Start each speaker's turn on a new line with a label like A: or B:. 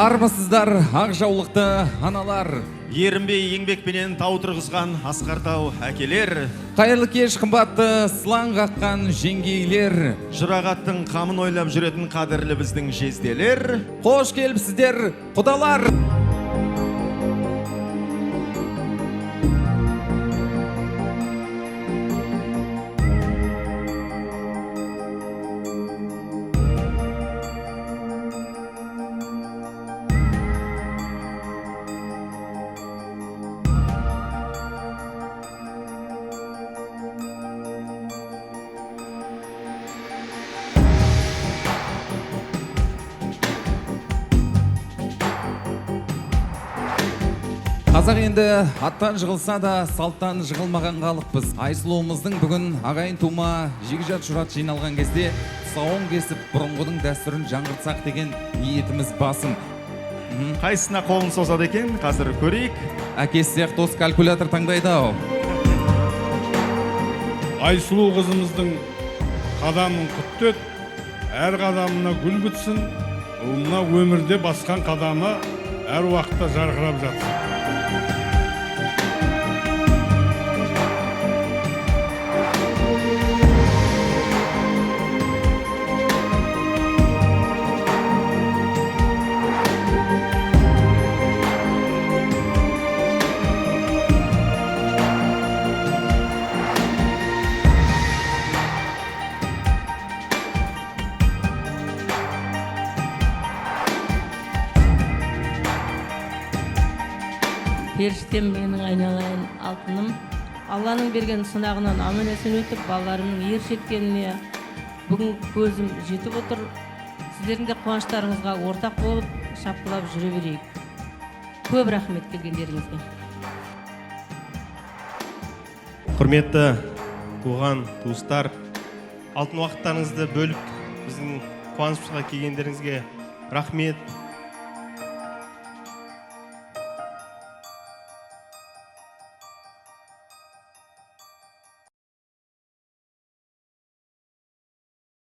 A: Армысыздар, ақ жаулықты аналар.
B: Ерінбей еңбекпенен тау тұрғызған асқар тау әкелер.
A: Қайырлы кеш, қымбатты сылаң қаққан жеңгейлер.
B: Жұрағаттың қамын ойлап жүретін қадірлі біздің жезделер.
A: Қош келіпсіздер, құдалар. Қазақ енді аттан жығылса да салттан жығылмаған халықпыз. Айсұлуымыздың бүгін ағайын тума, жекжат жұрат жиналған кезде тұсауын кесіп бұрынғының дәстүрін жаңғыртсақ деген ниетіміз басым.
B: Қайсысына қолын созады екен, қазір көрейік.
A: Әкесі сияқты осы калькулятор таңдайды ау.
C: Айсұлу қызымыздың қадамын құтты ет, әр қадамына гүл бітсін, мына өмірде басқан қадамы әр уақытта жарқырап жатсын.
D: Періштем менің айналайын алтыным, Алланың берген сынағынан аман есен өтіп, балаларымның ер жеткеніне бүгін көзім жетіп отыр. Сіздердің де қуаныштарыңызға ортақ болып, шапқылап жүре берейік. Көп рахмет келгендеріңізге.
E: Құрметті туған туыстар, алтын уақыттарыңызды бөліп біздің қуанышымызға келгендеріңізге рахмет.